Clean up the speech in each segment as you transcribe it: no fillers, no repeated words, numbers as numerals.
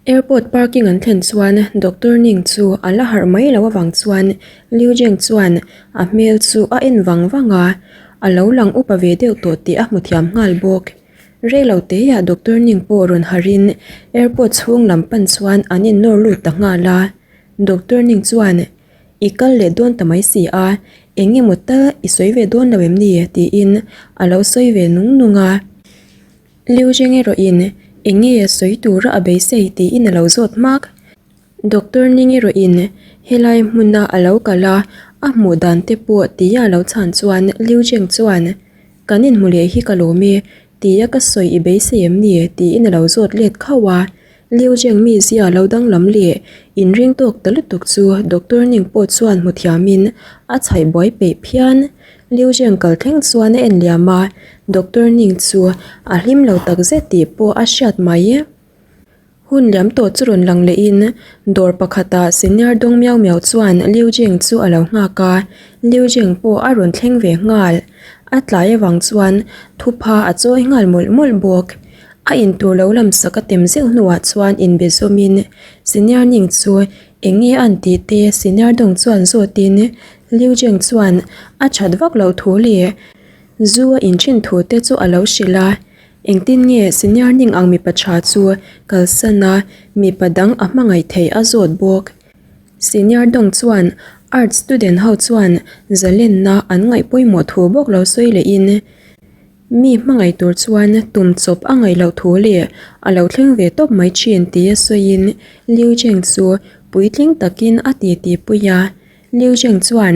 Airport parking an thlen chuan Doctor Ning chu a la harh mai lo avang chuan Liu Zheng chuan a hmel chu a en vang vang a, a lo lang upa ve deuh tawh tih a hmu thiam nghal bawk. Rei lo teiah Doctor Ning pawh rawn harhin airport chhung lam pan chuan an innawr lut ta nghal a. Doctor Ning chuan, I kal leh dawn ta mai si a, eng emaw tal i sawi ve dawn lo em ni? tiin a lo sawi ve nung nung a. Liu Zheng erawhin eng nge a sawi tura a beisei tiin a lo zawt hmak. Doctor Ning erawhin helai hmuna a lo kal a, a hmuh dan te pawh tia a lo chhan chuan Liu Zheng chuan, Kan inhmu leh hi ka lawm e, tia ka sawi i beisei em ni? tiin a lo zawt let khauh a. Liu Zheng mizia lo danglam leh inring tawk ta lutuk chu Doctor Ning pawh chuan hmu thiamin a chhaih buai peih phian. Liu Zheng kal thleng chuan a en liam a, Doctor Ning chu a hlim lo tak zet tih pawh a hriat mai. Hun liam tawh chu rawn lang lehin dawr pakhatah senior dawng miau miau chuan Liu Zheng chu a lo nghak a, Liu Zheng pawh a rawn thleng ve nghal. A tlai avang chuan thupha a chawi nghal mawlh mawlh bawk. A intur lo lam sak a tem zeuh hnuah chuan inbe zawmin Senior Ning chu eng nge an tih te Senior Dong chuan zawtin Liu Zheng chuan a that vak loh thu leh zu a inthin thu te chu a lo hrilh a. Engtin nge Senior Ning ang mipa tha chu kalsan a mipa dang a hmangaih theih a zawt bawk. Senior Dong chuan Arts student ho chuan zalenna an ngaih pawimawh thu bawk lo sawi lehin Mi hmangaih tur chuan tum chawp a ngaih loh thu leh a lo thleng ve tawp mai thin tia sawiin Liu Zheng chu puitling takin a titi pui a. Liu Zheng chuan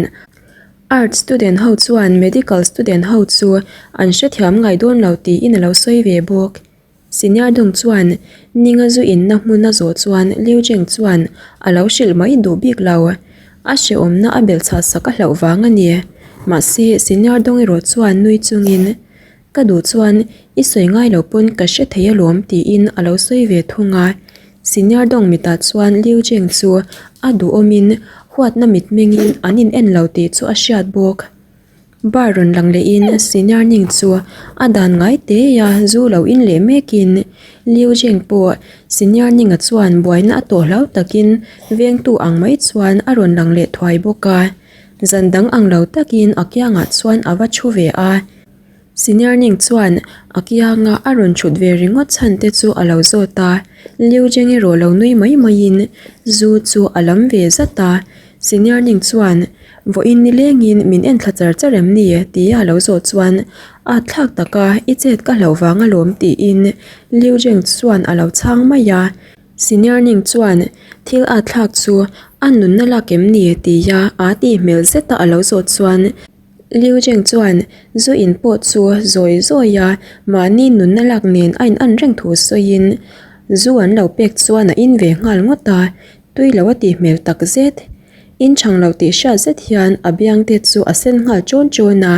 Art student ho chuan medical student ho chu an hrethiam ngai dawn lo tiin a lo sawi ve bawk. Senior dawng chuan Ninga zu inna hmun a zawh chuan Liu Zheng chuan a lo hrilh mai duh bik lo. A hrehawmna a belh chhah sak a hlauh vang a ni. Mahse, Senior dawng erawh chuan nui chungin, Ka duh chuan i sawi ngai lo pawn ka hre thei alawm tiin a lo sawi ve thung a. Senior dawng mitah chuan Liu Zheng chu a duhawmin huatna mitmengin an in en lo tih chu a hriat bawk. Bar rawn lang lehin Senior Ning chu a dan ngai te a zu lo in leh mekin Liu Zheng pawh Senior Ninga chuan buaina a tawh hlau takin vengtu ang mai chuan a rawn lang leh thuai bawk a. Zan dang ang lo takin a kiangah chuan a va thu ve a. Senior Ning chuan a kianga a rawn thut ve ringawt chhan te chu a lo zawt a. Liu Zheng erawh lo nui mai maiin zu chu a lam ve zat a. Senior Ning chuan Vawiin nilengin min en thla char char em ni? tia a lo zawh chuan a thlak taka i chet ka hlauh vang alawm tiin Liu Zheng chuan a lo chhang mai a. Senior Ning chuan thil a thlak chu a nunna lak em ni? tia a tih hmel zeta a lo zawh chuan Liu Zheng chuan zu in pawh chu zawi zawi a mahni nunna lak nen a in an reng thu sawiin zu an lo pek chuan a in ve nghal ngawt a, tui lo a tih hmel tak zet. In chhang lo tih hriat zet hian a biang te chu a sen nghal chawn chawn a,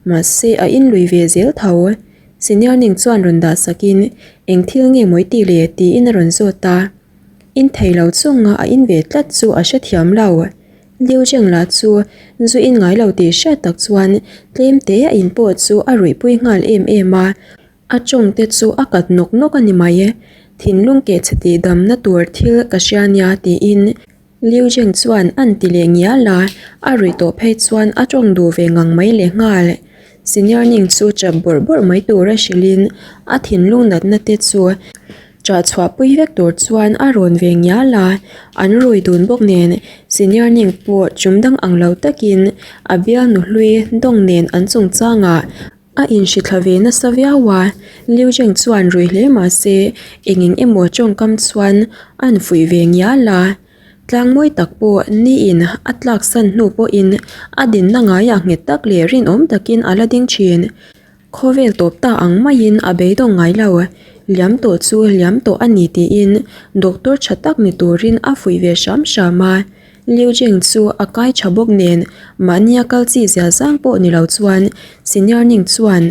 mahse a in lui ve zel tho. Senior Ning chuan rawn dah sakin eng thil nge mawi tih le tiin a rawn zawt a. In thei lo chunga a in ve tlat chu a hrethiam lo. Liu Zheng lah chu zu in ngai lo tih hriat tak chuan tlem te a in pawh chu a ruihpui nghal em em a. A tawng te chu a kat nawk nawk a ni mai e. Thinlung keh chhe tih damna tur thil ka hria nia tiin Liu Zheng chuan an ti leh ngial a, a ruih tawh phei chuan a tawng duh ve ngang mai leh nghal. Senior Ning chu chap bawrh bawrh mai tura hrilhin a thinlung natna te chu chah chhuah pui vek tur chuan a rawn ve ngial a, an rui dun bawk nen Senior Ning pawh chum dang ang lo takin a bialnu hlui dawng nen an chungchangah A inhrithla ve nasa viau a, Liu Zheng chuan rui hle mah se eng eng emaw tawngkam chuan a han fuih ve ngial a. Tlang mawi tak pawh niin a tlak san hnu pawhin a dinna ngaiah nghet tak leh rinawm takin a la ding thin. Khawvel tawp ta ang maiin a beidawng ngai lo. Liam tawh chu liam tawh a ni tiin doctor tha tak ni turin a fuih ve hram hram a. Liu Jing chu a kai tha bawk nen mahnia kal chi zia zang pawh ni lo chuan Senior Ning chuan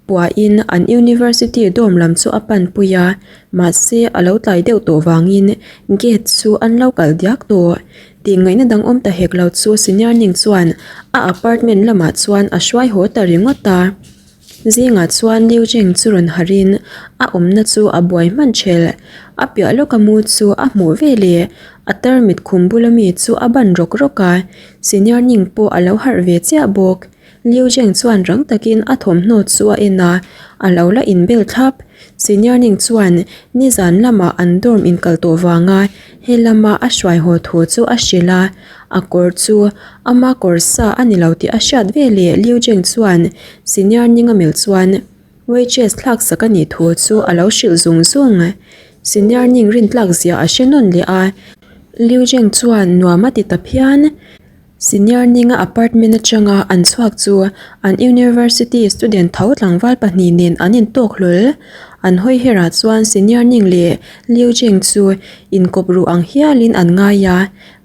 puahin an University dorm lam chu a pan pui a, mahse a lo tlai deuh tawh vangin gate chu an lo kalh diak tawh. Tih ngaihna dang awm ta hek lo chu Senior Ning chuan a apartment lamah chuan a hruai haw ta ringawt a. Zingah chuan Liu Jing chu rawn harhin a awmna chu a buai hman ṭhelh. A piah lawka mu chu a hmuh ve leh a tarmit khum bula mi chu a ban rawk rawk a, senior Ning pawh a lo harh ve chiah bawk. Liu Jing chuan rang takin a thawmhnaw chu a en a, a lo la inbel thlap. Senior Ning chuan nizan lamah an dorm inkal tawh vanga he lama a hruai haw thu chu a hrilh a, a kawr chu ama kawr sa a ni lo tih a hriat veleh Liu Jing chuan Senior Ning a melh chuan waitress thlak sak a nih thu chu a lo hrilh zung zung. Senior Ning rintlak zia a hre nawn leh a, Liu Jing chuan nuam a ti ta phian. Senior Ninga apartment atanga an chhuak chu an university student tho tlangval pahnih nen an intawk hlawl. An hawi herah chuan Senior Ning leh Liu Jing chu inkawp ruh ang hialin an ngai a.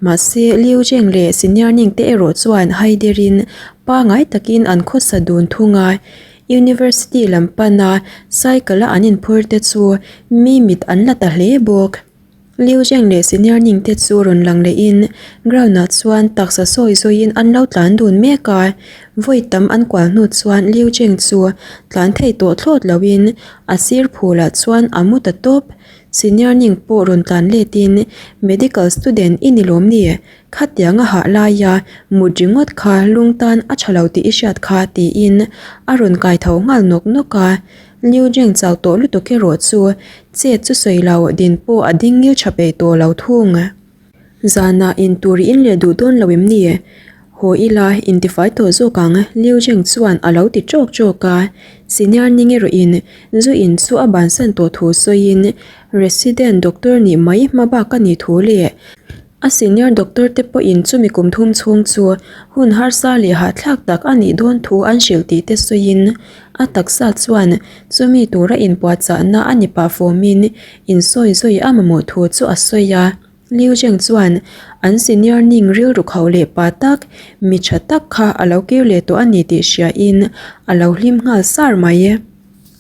Mahse Liu Jing leh Senior Ning te erawh chuan haiderin pangai takin an khawsa dun thung a. University lam pana cycle a an inphur te chu mi mit an la ta hle bawk. Liu Zheng leh Senior Ning te chu rawn lang lehin ground ah chuan taksa sawi zawiin an lo tlan dun mek a, vawi tam an kual hnu chuan Liu Zheng chu tlan thei tawh thlawt loin a sir phul ah chuan a mu ta tawp. Senior Ning pawh rawn tlan letin Medical student i ni lawm ni? Khatiang a hah laia mut ringawt kha lung tan a tha lo tih i hriat kha tiin a rawn kai tho nghal nawk nawk a. Liu Jing chau tawh lutuk erawh chu chet chu sawi lo din pawh a ding ngil tha peih tawh lo thung. Zanah in tur i in leh duh dawn lo em ni? Haw ila intifai tawh zawk ang Liu Jing chuan a lo ti ṭawk ṭawk a. Senior ning erawhin zu in chu a bansan tawh thu sawiin Resident Doctor nih mai hma bak a nih thu leh A senior doctor te pawhin chumi kum thum chhung chu hun harsa leh hahthlak tak a nih dawn thu an hrilh tih te sawiin a taksa chuan chumi tura inpuahchahna a ni pah fawmin insawi zawi a mamawh thu chu a sawi a. Liu Zheng chuan an senior ning rilru khauh leh pa tak, mi tha tak kha a lo kir leh tawh a ni tih hriain a lo hlim nghal sar mai.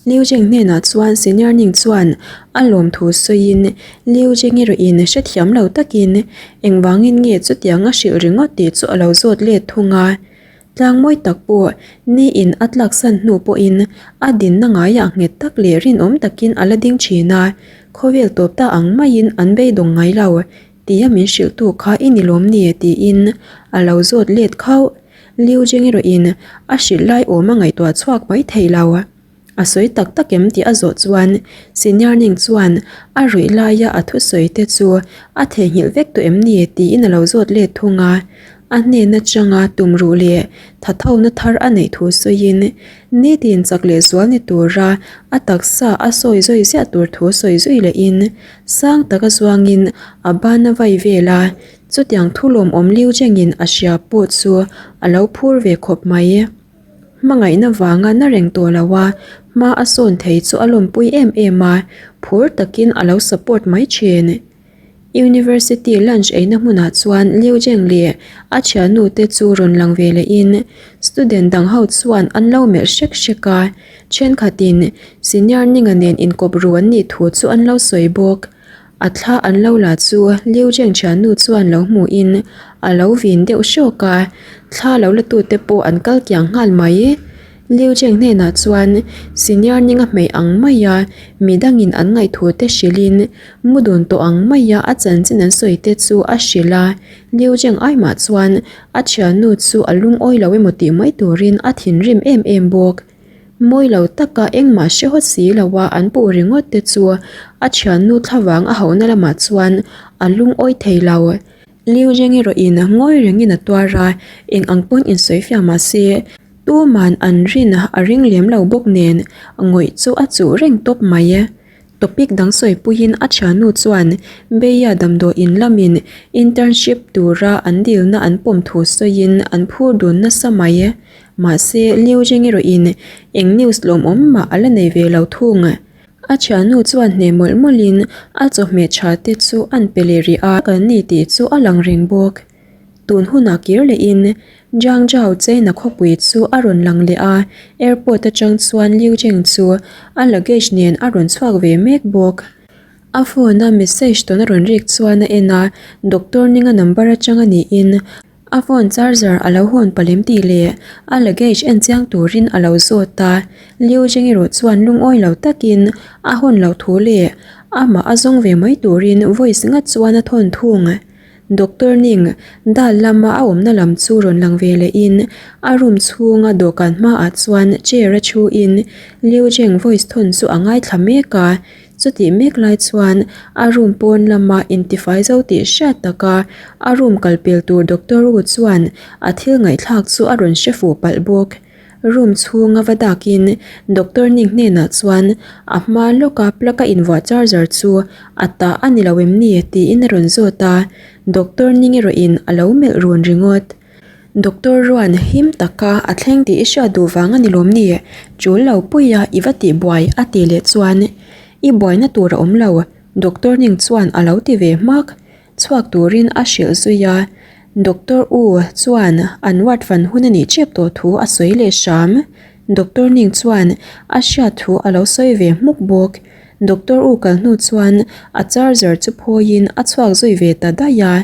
Liu Jing hnenah chuan Senior Ning chuan a lawmthu sawiin Liu Jing erawhin hrethiam lo takin engvangin nge chutiang a hrilh ringawt tih chu a lo zawt let thung a. Tlang mawi tak pawh niin a tlaksan hnu pawhin a dinna ngaiah nghet tak leh rinawm takin a la ding thin a, khawvel tawp ta ang maiin an beidawng ngai lo tia min hrilhtu kha i ni lawm ni tiin a lo zawt let khauh. Liu Jing erawhin a hrilh lai awm a ngaihtuah chhuak mai thei lo. A sawi tak tak em tih a zawh chuan Senior Ning chuan a ruih laia a thusawi te chu a theihnghilh vek tawh em ni tiin a lo zawt let thung a. A hnen atanga tumruh leh thathona thar a neih thu sawiin nitin chak leh zual ni tura a taksa a sawi zawi ziah tur thu sawi zui lehin sang taka zuangin a ban a vai vel a. Chutiang thu lawmawm Liu Zhengin a hria pawh chu a lo phur ve khawp mai. Hmangaihna vanga na reng tawh lo a, hma a sawn thei chu a lawmpui em em a, phur takin a lo support mai thin. University lunch eina hmunah chuan Liu Zheng leh a thiannu te chu rawn lang ve lehin student dang ho chuan an lo melh hrek hrek a, thenkhatin senior Ninga nen inkawp ru an nih thu chu an lo sawi bawk. A thla an lo la chu Liu Zheng thiannu chuan lo hmuhin a lo vin deuh hrawk a, thla lo la tute pawh an kal kiang nghal mai. Liu Zheng hnenah chuan senior ninga hmei ang maia midangin an ngaihthu te hrilhin mu dun tawh ang maia a chanchin an sawi te chu a hrilh a, Liu Zheng ai mah chuan a thiannu chu a lungawi lo emaw tih mai turin a thinrim em em bawk. Mawi lo taka engmah hre hawt si lo a an puh ringawt te chu a thiannu thlavang a hauhna lamah chuan a lungawi thei lo. Liu Zheng erawhin ngawi rengin a tuar a, eng ang pawn insawi fiah mah se tuman an rin a ring lem lo bawk nen ngawih chu a chuh reng tawp mai. Topic dang sawipuiin a thiannu chuan Beia damdawiin lamin internship tura an dilna an pawm thu sawiin an phur dun nasa mai. Mahse, Liu Zheng erawhin eng news lawmawm mah a la nei ve lo thung. A thiannu chuan hne mawlh mawlhin a chawhmeh tha te chu an pe leh rih a, kan ni tih chu a lang reng bawk. Tun hunah kir lehin Zhang Zhao China khawpui chu a rawn lang leh a, airport atang chuan Liu Zheng chu a luggage nen a rawn chhuak ve mek bawk. A phone a message tawn a rawn rik chuan a en a, Doctor Ninga number atang a niin. A phone charger a lo hawn palem tih leh a luggage en chiang turin a lo zawt a. Liu Jing erawh chuan lungawi lo takin a hawn loh thu leh amah a zawng ve mai turin voice ngat chuan a thawn thung. Doctor Ning dal lama a awmna lam chu rawn lang ve lehin a room chhunga dawhkan hmaah chuan chair a thu in Liu Jeng voice thawn chu a ngaithla mek a, chutih mek lai chuan a room pawn lama intifai zo tih hriat taka a room kalpel tur Doctor Wu chuan a thil ngaihthlak chu a rawn hre fuh palh bawk. Room chhunga va dakin Doctor Ning hnenah chuan a hma lawka plug a invuah charger chu a tah a ni lo em ni tiin a rawn zawt a, Doctor Ning erawhin a lo melh run ringawt. Doctor Ruan him taka a thleng tih i hriat duh vang a ni lawm ni? Tul lo puia i va tih buai a tih leh chuan i buaina tur a awm lo Doctor Ning chuan a lo ti ve hmak. Chhuak turin a hrilh zui a, Doctor U chuan an ward fan hun a nih chep tawh thu a sawi leh hram. Doctor Ning chuan a hriat thu a lo sawi ve hmuk bawk. Doctor U kal hnu chuan a charger chu phawiin a chhuak zui ve ta daih a.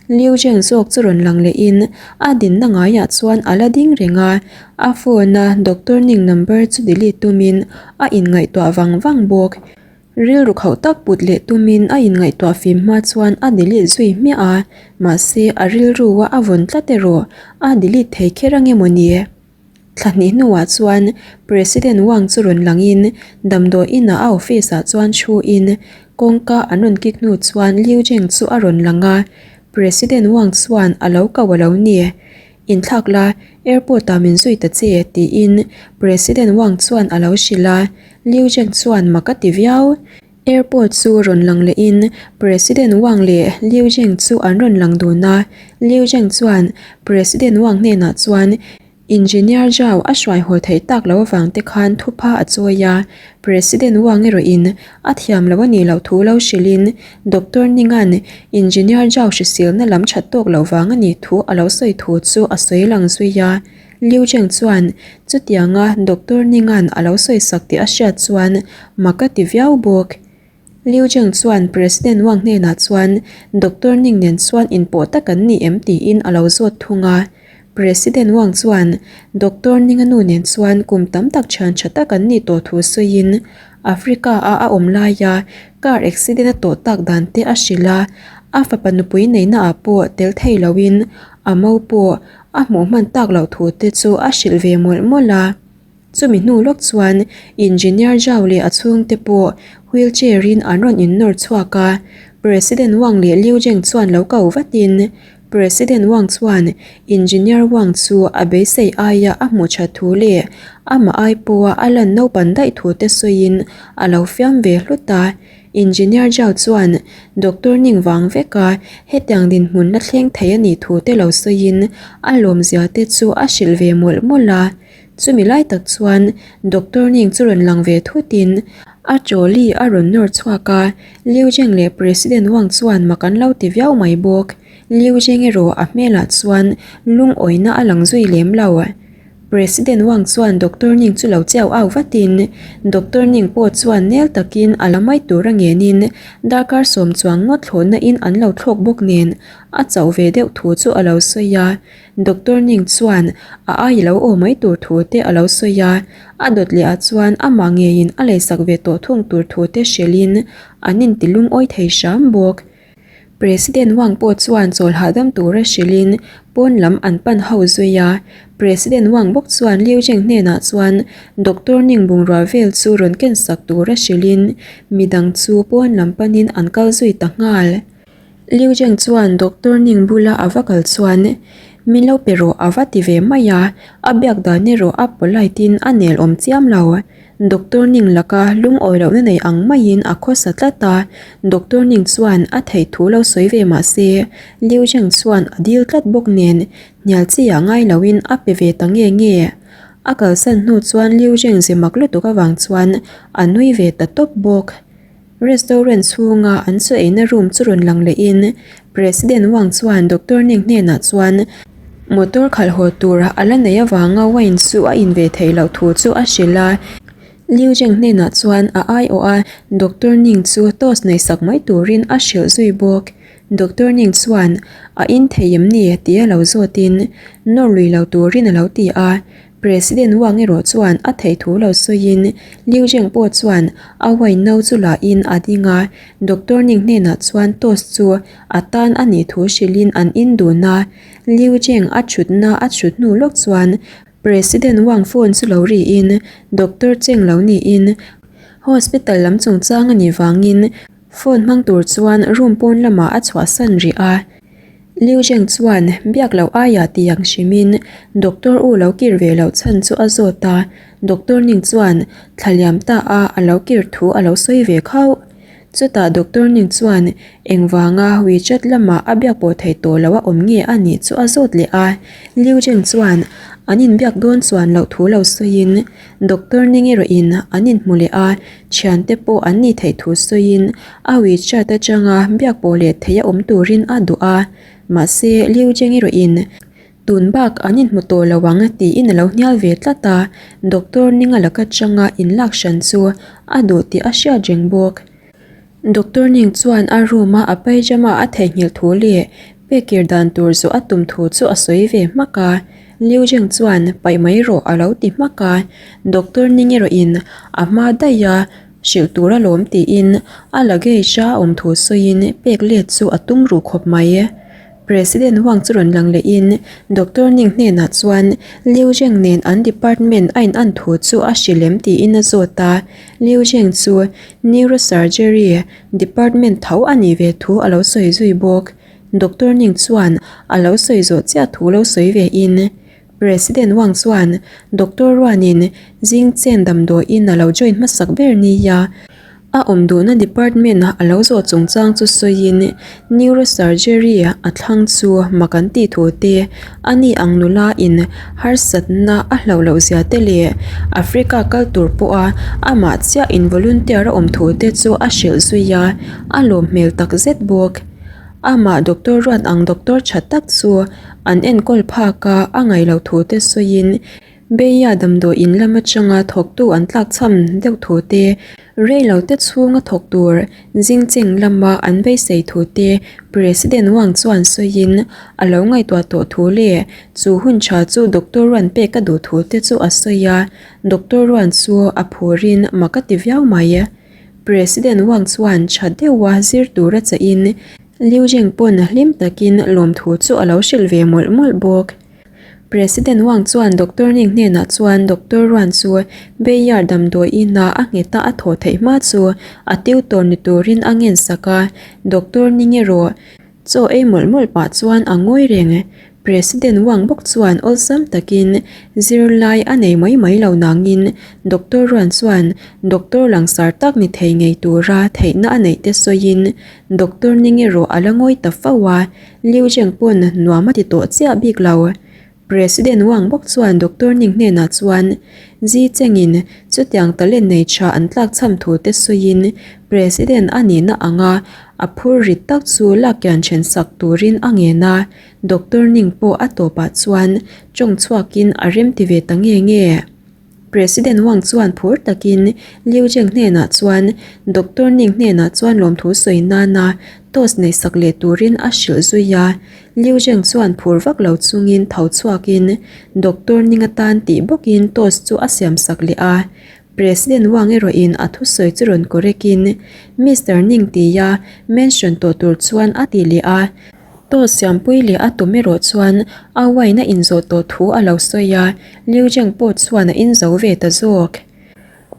Liu Zheng zawk chu rawn lang lehin a dinna ngaiah chuan a la ding reng a, a phone a Doctor Ning number chu delete tumin a inngaihtuah vang vang bawk. Rilru khauh tak put leh tumin a inngaihtuah fim hma chuan a delete zui hmiah a, mahse a rilrua a vawn tlat erawh a delete thei kher ange maw ni? Thla hnih hnuah chuan President Wang chu rawn langin damdawi inah a office ah chuan thuin kawngka an rawn kik hnu chuan Liu Zheng chu a rawn lang a, President Wang chuan a lo ko a lo ni. Inthlak la, airport ah min zui ta che tiin President Wang chuan a lo hrilh a, Liu Zheng chuan mak a ti viau. Airport chu rawn lang lehin President Wang leh Liu Zheng chu an rawn lang dun a, Liu Zheng chuan President Wang hnenah chuan Engineer Zhao a hruai haw theih tak loh avang te khan thupha a chawi a, President Wang erawhin a thiam loh a nih loh thu lo hrilhin Doctor Ninga'n Engineer Zhao hriselna lam that tawk loh vang a nih thu a lo sawi thu chu a sawi lang zui a. Liu Zheng chuan chutianga Doctor Ninga'n a lo sawi sak tih a hriat chuan mak a ti viau bawk. Liu Zheng chuan President Wang hnenah chuan Doctor Ning nen chuan inpawh tak an ni em tiin a lo zawt thung a. President Wang chuan Doctor Ning-a nu nen chuan kum tam tak thian tha tak an nih tawh thu sawiin Africa-a a awm laia car accident a tawh tak dan te a hrilh a, a fapa nupui neihnaah pawh tel thei loin a mo pawh a hmuh hman tak loh thu te chu a hrilh ve mawlh mawlh a. Chumi hnu lawk chuan Engineer Zhao leh a chhungte pawh wheel chair in an rawn innawr chhuak a, President Wang leh Liu Zheng chuan lo ko vatin President Wang chuan Engineer Wang chu a beisei aia a hmuh that thu leh amah ai pawha a lan naupan daih thu te sawiin a lo fiam ve hlut a. Engineer Zhao chuan Doctor Ning vang veka hetiang dinhmun la thleng thei a nih thu te lo sawiin a lawmzia te chu a hrilh ve mawlh mawlh a. Chumi lai tak chuan Doctor Ning chu rawn lang ve thutin a trolley a rawn nawr chhuak a, Liu Zheng leh President Wang chuan mak an lo ti viau mai bawk. Liu Zheng erawh a hmelah chuan lungawina a lang zui lem lo. President Wang chuan Doctor Ning chu lo chiau au vatin Doctor Ning pawh chuan nel takin a la mai tur a ngenin darkar sawm chuang ngawt thlawhna in an lo thlawk bawk nen a chauh ve deuh thu chu a lo sawi a. Doctor Ning chuan a ai lo aw mai tur thu te a lo sawi a, a dawt leh ah chuan amah ngeiin a leisak ve tawh thung tur thu te hrilhin an inti lungawi thei hram bawk. President Wang pawh chuan chawl hahdam tura hrilhin pawn lam an pan ho zui a, President Wang bawk chuan Liu Zheng hnenah chuan Doctor Ning bungrua vel chu rawn ken sak tura hrilhin midang chu pawn lam panin an kal zui ta nghal. Liu Zheng chuan Doctor Ning bula a va kal chuan, Min lo pe rawh a va ti ve mai a, a biak dan erawh a polite in a nel awm chiam lo. Doctor Ning laka lungawi lohna nei ang maiin a khawsa tlat a, Doctor Ning chuan a theih thu lo sawi ve mah se, Liu Zheng chuan a dil tlat bawk nen hnial chi ah ngai loin a pe ve ta nge nge. A kalsan hnu chuan Liu Zheng ze mak lutuk avang chuan a nui ve ta tawp bawk. Restaurant chhunga an chaw eina room chu rawn lang lehin President Wang chuan Doctor Ning hnenah chuan motor khalh haw tur a la nei avanga wine chu a in ve theih loh thu chu a hrilh a. Liu Zheng hnenah chuan a aiawh a, Doctor Ning chu toast nei sak mai turin a hrilh zui bawk. Doctor Ning chuan a in thei em ni tia lo zawtin nawr lui lo turin a lo ti a. President Wang erawh chuan a theih thu lo sawiin Liu Zheng pawh chuan a wine no chu la in a ding a, Doctor Ning hnenah chuan toast chu a tan a nih thu hrilhin an in dun a. Liu Zheng a thutna a thut hnu lawk chuan President Wang phone chu lo riin Doctor Cheng lo niin hospital lam chungchang a nih vangin phone hmang tur chuan room pawn lamah a chhuahsan rih a. Liu Zheng chuan biak loh aiah ti ang hrimin Doctor U lo kir ve loh chhan chu a zawt a, Doctor Ning chuan thla liam ta a a lo kir thu a lo sawi ve khauh. Chutah Doctor Ning chuan engvanga WeChat lamah a biak pawh theih tawh loh a awm nge a nih chu a zawt leh a, Liu Zheng chuan an inbiak dawn chuan loh thu lo sawiin Doctor Ning erawhin an inhmu leh a, thiante pawh an nih theih thu sawiin a WeChat atanga biak pawh leh theih a awm turin a duh a, mahse Liu Zheng erawhin tun bak an inhmu tawh lo ang tiin a lo hnial ve tlat a, Doctor Ninga laka atanga inlak hran chu a duh tih a hriat reng bawk. Doctor Ning chuan a room a a pyjama a theihnghilh thu leh pek kir dan tur zawh a tum thu chu a sawi ve hmak a, Liu Zheng chuan paih mai rawh a lo ti hmak a, Doctor Ning erawhin a hma daih a hrilh tur alawm tiin a luggage a awm thu sawiin pek let chu a tum ruh khawp mai. President Wang chu rawn lang lehin Doctor Ning hnenah chuan Liu Zheng nen an department a in an thu chu a hrilh em tiin a zawt a, Liu Zheng chu Neurosurgery department tho a nih ve thu a lo sawi zui bawk. Doctor Ning chuan a lo sawi zawh chiah thu lo sawi ve in President Wang chuan Doctor Ruanin zing chen damdawiin a lo join hmasak ber nia a awm duhna department a lo zawh chungchang chu sawiin Neurosurgery a thlang chu mak an tih thu te, a ni ang nula in harsatna a hlauh loh zia te leh Africa kal tur pawha amah chiah in volunteer a awm thu te chu a hrilh zui a, a lawm hmel takzet bawk. Amah doctor ruat ang doctor tha tak chu an enkawl phak a, a ngaih loh thu te sawiin Beia damdawi in lam atanga thawktu an tlakchham deuh thu te, reilo te chhunga thawk tur zingcheng lama an beisei thu te President Wang chuan sawiin a lo ngaihtuah tawh thu leh chu hun tha chu doctor Ruan pek a duh thu te chu a sawi a, doctor Ruan chu a phurin mak a ti viau mai. President Wang chuan tha deuha zir tura chahin Liu Zheng pawn hlim takin lawmthu chu a lo hrilh ve mawlh mawlh bawk. President Wang chuan Doctor Ning hnenah chuan Doctor Ruan chu Beiyar damdawi ina a ngheta a thawh theih hma chu a tutor ni turin a ngensak a, Doctor Ning erawh Chaw ei mawlh mawlh pah chuan a ngawi reng. President Wang bawk chuan awlsam takin zirlai a nei mai mai lo nangin Doctor Ruan chuan doctor langsar tak ni thei ngei tura theihna a neih te sawiin Doctor Ning erawh a la ngawi ta fo a, Liu Zheng pawn nuam a ti tawh chiah bik lo. President Wang bawk chuan Doctor Ning hnenah chuan Zi Chengin chutiang talent nei tha an tlakchham thu te sawiin President a nihna anga a phur rit tak chu lakkian then sak turin a ngen a, Doctor Ning pawh a tawpah chuan tawng chhuakin a remti ve ta nge nge. President Wang chuan phur takin Liu Zheng hnenah chuan Doctor Ning hnenah chuan lawmthu sawi nana toast nei sak leh turin a hrilh zui a. Liu Zheng chuan phur vak lo chungin tho chhuakin Doctor Ning atan tih bawkin toast chu a siam sak leh a. President Wang erawhin a thusawi chu rawn correct-in Mister Ning tia mention tawh tur chuan a ti leh a. Toast siampui leh a tum erawh chuan a wine a inzawh tawh thu a lo sawi a, Liu Zheng pawh chuan a inzo ve ta zawk.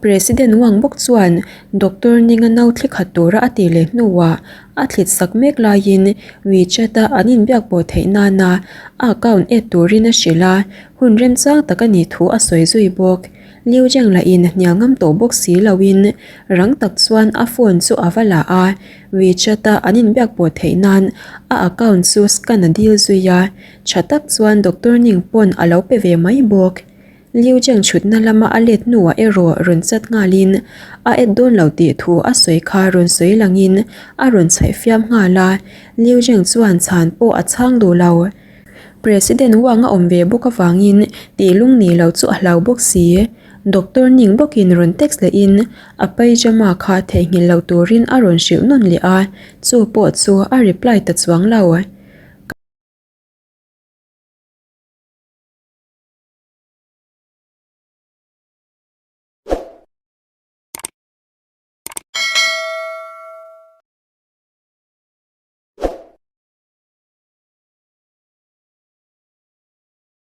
President Wang bawk chuan Doctor Ning-a nau thli khat tura a tih leh hnuah a thlit sak mek laiin WeChat-a an inbiak pawh theih nana a account add turin a hrilh a, hun remchang tak a nih thu a sawi zui bawk. Liu Zheng lahin hnial ngam tawh bawk si loin rang tak chuan a phone chu a va la a, WeChat-a an inbiak pawh theih nan a account chu scan a dil zui a, tha tak chuan Doctor Ning pawn a lo pe ve mai bawk. Liu Zheng chhutna lama a let hnuah erawh rawn chat nghalin a add dawn lo tih thu a sawi kha rawn sawi langin a rawn chhaih fiam nghal a, Liu Zheng chuan chhan pawh a chhang duh lo. President Wang a awm ve bawk avangin tih lung ni lo chu a hlau bawk si. Doctor Ning bawkin rawn text lehin a pyjama kha theihnghilh lo turin a rawn hrilh nawn leh a, chu pawh chu a reply ta chuang lo.